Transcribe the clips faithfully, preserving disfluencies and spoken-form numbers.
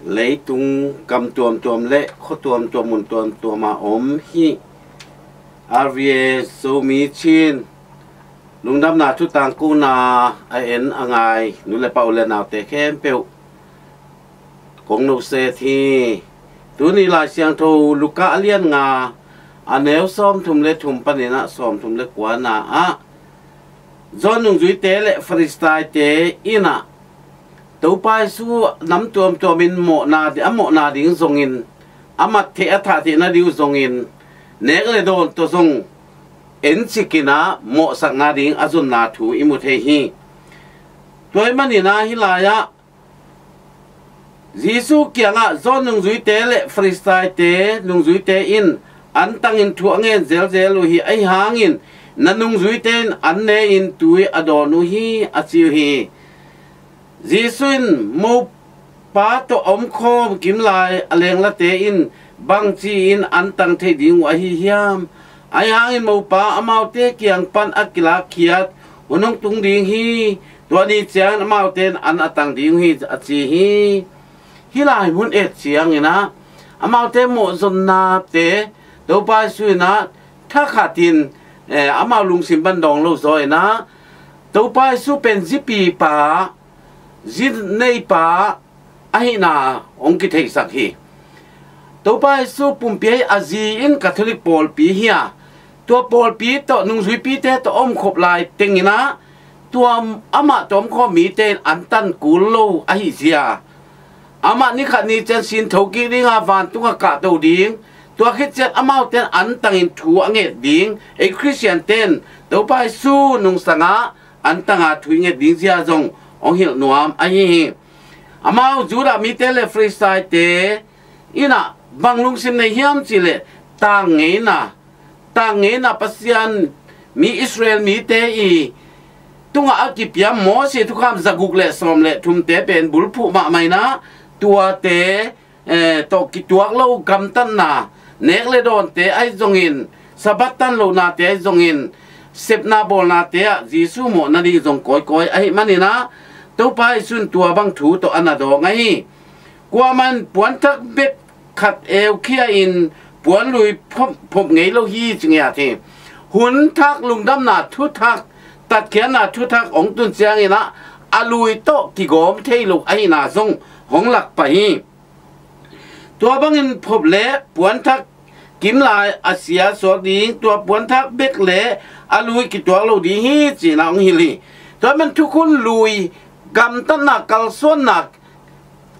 Leitung gam tuamtuam le khua tuamtuam, mun tuamtuam a om hi. R V A Zomi Chin lungdamna thutang kona a en a ngai nu le pa, u le naute khempeuh kong noset hi. Tuni Lai Siangtho Luka a lian nga, a neu sawmthum le thum panin ah sawmthum le kuana ah, John nungzuite le Farisaite in ah Topa Jesu nam tuamtuamin mawhna, a mawhna ding zongin, a mat theih a thah theih nading uh zongin, nek le dawn tawh zong encik in ah mawhsakna ding a zonna thu i mu thei hi. Tua ahih manin ah hih lai-ah Jesu kiangah John nungzuite le Farisaite nungzuite in an tangin thu a ngen zelzel uh hi. Ahi hangin na nungzuite in an ne-in tui a dawn uh hi, a ci uh hi. Jesu in mopa tawh a omkhawm kimlai a lenglate in bangci-in an tang thei ding uh ahi hiam? Ahi hangin mopa amaute kiang pan a kilakkhiat hun hong tung ding hi. Tua ni ciangin amaute in an a tang ding uh hi, a ci hi. Hih lai mun et ciangin ah amaute mawhzonnate Topa Jesu in ah thakhatin, eh, amau lungsim pan dawng lo zaw in ah Topa Jesu pen zipipa, zi neipa ahihna hong kitheisak hi. Topa Jesu pumpi ahi a zi in Catholic pawlpi hi a, tua pawlpi tawh nungzuipite tawh omkhop lai teng in ah tua amah tawh omkhawm mite in an tan kul lo ahi zia, amah ni khat ni ciang sin thokik ding a, vantungah kahto ding, tua khit ciang amaute in an tangin thu a nget ding, ei Khristiante in Topa Jesu nungsangah an tanga thu i nget ding zia zong hong hilh nuam ahi hi. Amau Judah mite le Farisaite in ah bang lungsim nei hiam cih leh, tangngeina, tangngeina, Pasian mi, Israel mite i tungah a kipia Moses thukham zaguk le sawm le thumte pen bulphuh mahmah in ah tuate, eh, tawh kituak lo gamtatna, nek le dawnte ahi zongin, Sabbath tan lohnate ahi zongin, sepna bawlnate ah Jesu mawh nading zong kawikawi ahih manin ah Topa Jesu in tua bang thu tawh a na dawng ahi. Kuamah in puanthak bek khat eukhia in puanlui phop, phop ngei lo hi, ci ngiat hi. Hun thak, lungdamna thuthak, tatkhiatna thuthak hong tun ciangin ah a lui tawh kigawm thei lo ahihna zong hong lak pah hi. Tua bangin phop le puanthak kimlai a sia suak ding, tua puanthak bek le a lui kituak lo ding hi, ci-in ah hong hilh hi. Tua man thukhun lui, gamtatna, kalsuanna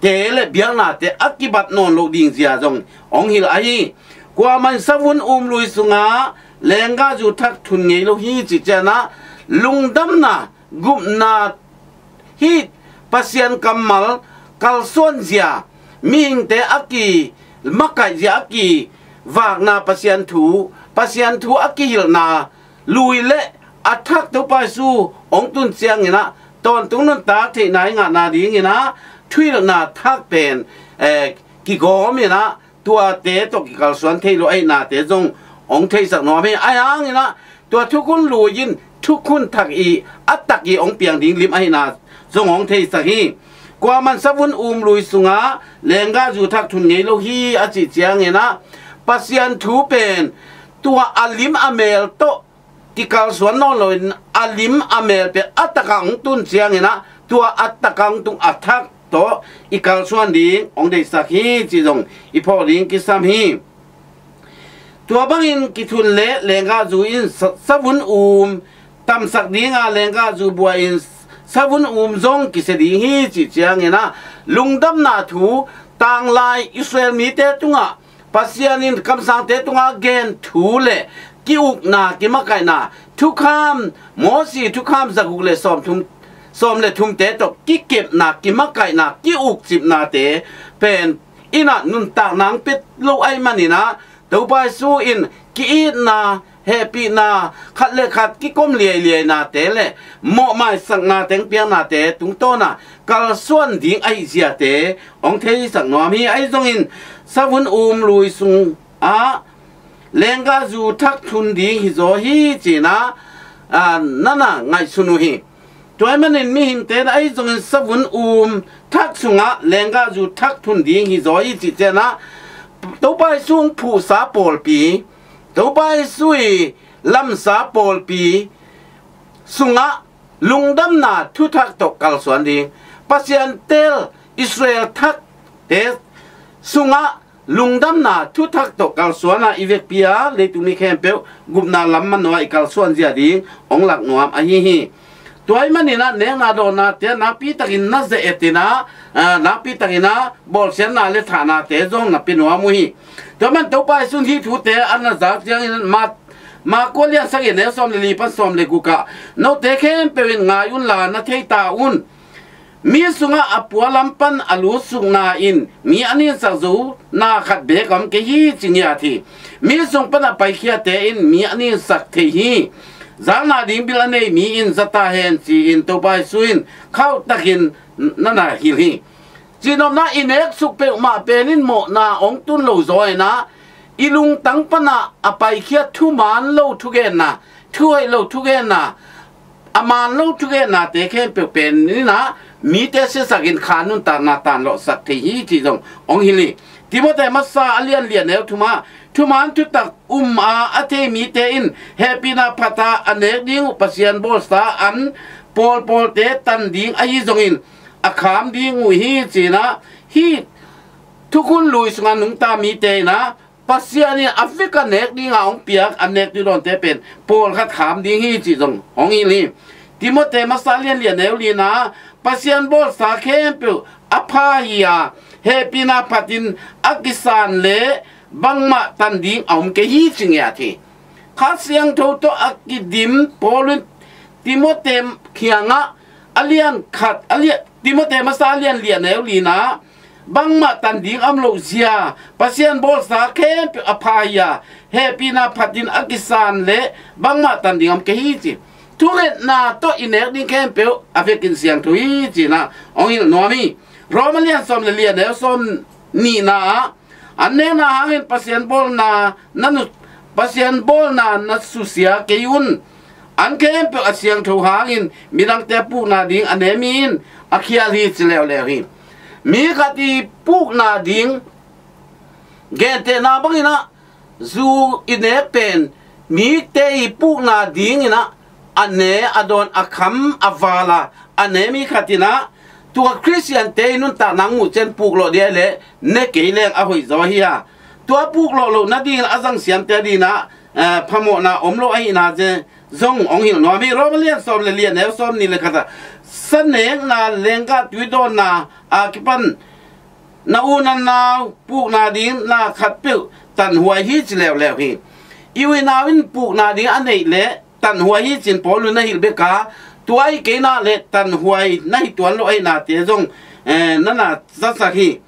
te le biaknate a kibat nawn loh ding zia zong hong hilh ahi. Kuamah in savun um lui sungah lenggahzu thak thun ngei lo hi, cih ciangin ah lungdamna, gupna, hih Pasian kammal kalsuan zia, mihingte a kimakaih zia, a kivakna Pasian thu, Pasian thu a kihilhna lui le a thak Topa Jesu hong tun ciangin ah tawntung nuntak theihna i ngahna dingin ah thuhilhna thak pen, eh, kigawm in ah tuate tawh kikalsuan thei lo ahihnate zong hong theisak nuam hi. Ahi hangin ah tua thukhun lui in thukhun thak i a tak i hong piang ding lim ahihna zong hong theisak hi. Kuamah in savun um lui sungah lenggahzu thak thun ngei lo hi, a cih ciangin ah Pasian thu pen tua a lim a mel tawh kikalsuan nawn loin a lim a mel pen a takah hong tun ciangin ah tua a takah hong tung a thak tawh i kalsuan ding hong deihsak hi, cih zong i phawk ding kisam hi. Tua bangin kithun le lenggahzu in sa-, savun um tamsak dinga lenggahzu bua in savun um zong kisia ding hi, cih ciangin ah lungdamna thu, tanglai Israel mite tungah Pasian in kamsangte tungah gen thu le ki-ukna, kimakaihna, thukham, Mosi thukham zaguk le sawm thum, sawm le thumte tawh kikepna, kimakaihna, ki-ukcipnate pen in ah nuntakna hong pia lo ahih manin ah Topa Jesu in ki-itna, hehpihna, khat le khat kikom liailiainate le mawhmaisaknate, hong piaknate tungtawn ah kalsuan ding ahih ziate hong theisak nuam hi. Ahi zongin savun um lui sungah lenggahzu thak thun ding hi zaw hi, ci-in ah, ah, na na ngaihsun uh hi. Tua ahih manin mihingte in ahi zongin savun um thak sungah lenggahzu thak thun ding hi zaw hi cih ciangin ah, Topa Jesu hong phuhsa pawlpi, Topa Jesu i lamsa pawlpi sungah lungdamna thuthak tawh kalsuan ding. Pasian teel Israel thakte sungah lungdamna thuthak tawh kalsuan a i vekpi a, leitung mi khempeuh gupna lam manawh a i kalsuan zia ding hong lak nuam ahi hi. Tua ahih manin ah nekna dawnna te nakpi takin na ze-et in ah, ah, nakpi takin ah bawlsiatna le thahnate zong na pia nuam uh hi. Tua man Topa Jesu in hih thute a na zak ciangin, Mat-, Marku a lian sagih, a neu sawm le li pan sawm le guk ah, note khempeuh in ngai unla na thei ta un. Mi sungah a pualam pan a lutsukna in mi a ninsak zo na khat beek a om kei hi, ci ngiat hi. Mi sung pan a paikhiate in mi a ninsak thei hi. Zakna ding bil a nei mi in za ta hen, ci-in Topa Jesu in khauhtakin na na hilh hi. Cihnopna, i nek suk peuhmah pen in mawhna hong tun lo zaw in ah, i lungtang pan ah a paikhiat thuman lo thugenna, thuhoih lo thugenna, a man lo thugennate khempeuh pen in ah mite siasakin kha nuntakna tanlawhsak thei hi, cih zong hong hilh hi. Timote masa a lian li, a neu thum ah, thuman thutak um a a thei mite in hehpihna phat a a nek ding uh Pasian bawlsa an pawlpawlte tan ding ahi zongin a kham ding uh hi, ci-in ah, hih thukhun lui sungah nungta mite in ah Pasian in a vek a nek dinga hong piak a nek tuidawnte pen pawlkhat kham ding hi, cih zong hong hilh hi. Timote masa lian li, a neu lina, Pasian bawlsa khempeuh a pha hi a, hehpihna phatin a kisan le bangmah tan ding a om kei hi, ci ngiat hi. Kha Siangtho tawh a kidim Paul in Timote kiangah a lian khat, a lian, Timote masa a lian li, a neu lina, bangmah tan ding a om lo zia, Pasian bawlsa khempeuh a pha hi a, hehpihna phatin a kisan le bangmah tan ding a om kei hi, ci. Thungetna tawh i nek ding khempeuh a vekin siangtho hi, ci-in ah hong hilh nuam hi. Rom a lian sawm le li, a neu sawm nihna ah, an nekna hangin Pasian bawlna na nu-, Pasian bawlna na susia kei un. An khempeuh a siangtho hangin midangte pukna ding a ne mi in a khial hi, ci leuleu hi. Mi khat i pukna ding, gentehna bangin ah zu i nek pen mite i pukna dingin ah a ne, a dawn, a kham, a val a a ne mi khat in ah, tua Khristiante i nuntakna hong muh ciang puklawh dia le ne kei leng a hoih zaw hi a, tua puklawh loh nadingin a zang siamte adingin ah, eh, phamawhna om lo ahihna zong hong hilh nuam hi. Rom a lian sawm le li, a neu sawm nih le khat ah, sa nekna lenggah tuidawnna a kipan na u na nau pukna ding na khatpeuh tanhuai hi, ci leuleu hi. I u i nau in pukna ding a neih leh tanhuai hi, ci-in Paul in na hilh bek a, tua ahih kei nak leh tanhuai na hi tuan loh ahihnate zong, eh, na na zasak hi.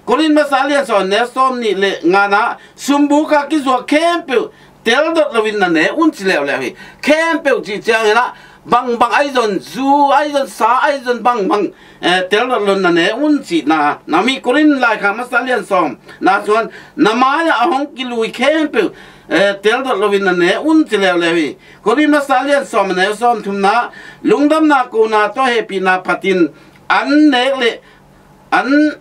Korin masa a lian sawm, a neu sawm nih le ngana, sumbuk a kizuak khempeuh teldot loin na ne un, ci leuleu hi. Khempeuh cih ciangin ah, bangbang ahi zong, zu ahi zong, sa ahi zong, bangbang, eh, teldot loin na ne un, cihna. Na mi Korin laikhak masa a lian sawm na suan, na mai-ah a hong kilui khempeuh, eh, teldot loin na ne un, ci leuleu hi. Korin masa a lian sawm, a neu sawm thumna, lungdamna kona tawh hehpihna phatin an nek le an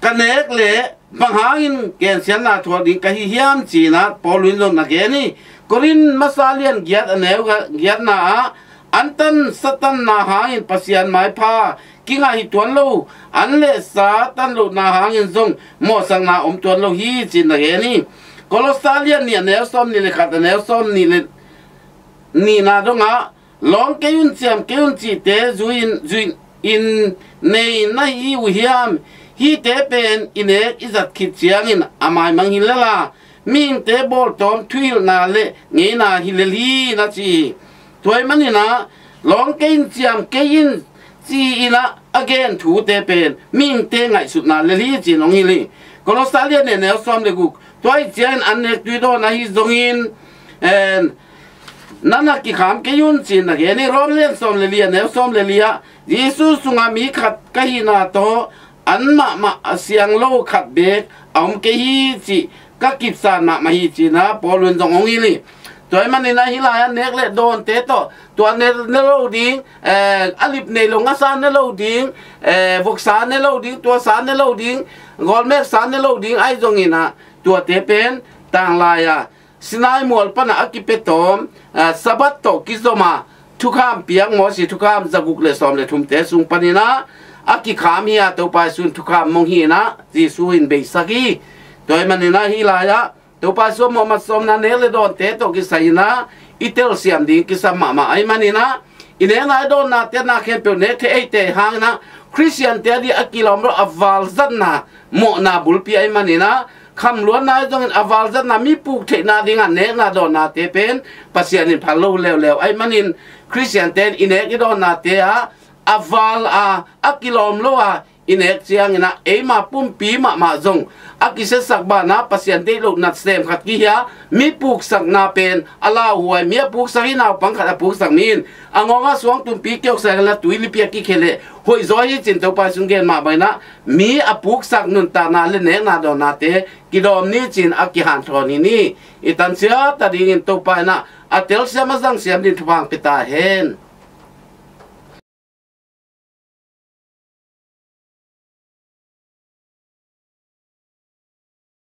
ka nek leh bang hangin gensiatna thuak ding ka hi hiam, ci-in ah Paul in zong na gen hi. Korin masa a lian giat, a neu giatna ah, an tan sa tanna hangin Pasian maipha kingah hi tuan lo, an le sa tan lohna hangin zong mawhsakna om tuan lo hi, ci-in na gen hi. Kolosa a lian nih, a neu sawm nih le khat, a neu sawm nih le nihna dongah, lawng kei un, ciam kei un cihte zui-in, zui-in nei na hi uh hiam? Hihte pen i nek i zat khit ciangin a maimang hi lel a, mihingte bawltawm thuhilhna le ngeina hi lel hi, na ci hi. Tua ahih manin ah, lawng kei in, ciam kei in, ci-in ah a gen thute pen mihingte ngaihsutna lel hi, ci-in hong hilh hi. Kolosa a lian nih, a neu sawm le guk, tua ahih ciangin an nek tuidawn ahi zongin, en, na na kikham kei un, ci-in na gen hi. Rom a lian sawm le li, a neu sawm le li ah, Jesu sungah mi khat ka hihna tawh an mahmah a siang lo khat beek a om kei hi cih ka kipsan mahmah hi, ci-in ah Paul in zong hong hilh hi. Tua ahih manin ah hih lai-ah nek le dawnte tawh, tua ne, ne lo ding, eh, a lip nei lo ngasa ne lo ding, eh, voksa ne lo ding, tuasa ne lo ding, gawlmeksa ne lo ding ahi zongin ah, tuate pen tanglai-a Sinai mual panah a kipia tawm, eh, Sabbath tawh kizom a thukham piak, Moses thukham zaguk le sawm le thumte sung panin ah a kikham hi a, Topa Jesu in thukham mong hi in ah Jesu in beisak hi. Tua ahih manin ah hih lai-ah Topa Jesu a mawhmat sawmna nek le dawnte tawh kisai in ah i telsiam ding kisam mahmah ahih manin ah, i nekna i dawnnate na khempeuh nek thei eite hangin ah Khristiante ading a kilawm lo a valzatna mawhna bulpi ahih manin ah, khamluatna ahi zongin a valzatna mi puk theihna dingah nekna dawnnate pen Pasian in phal lo leuleu ahih manin, Khristiante in i nek i dawnnate ah a val a, a kilawm lo a i nek ciangin ah eima pumpi mahmah zong a kisiatsak banah Pasian deih loh natsem khat kihia, mi puksakna pen a lauhuai, mi a puksak hi, naupang khat a puksak mi in a ngawngah suang tumpi kioksak in la tui lipi a kikhia leh hoih zaw hi ci-in Topa Jesu in gen mah bangin ah mi a puksak nuntakna le nekna dawnnate kidawm ni ci-in a kihanthawn hi ni. I tan ciat a dingin Topa in ah a telsiam a zangsiam ding thupha hong pia ta hen.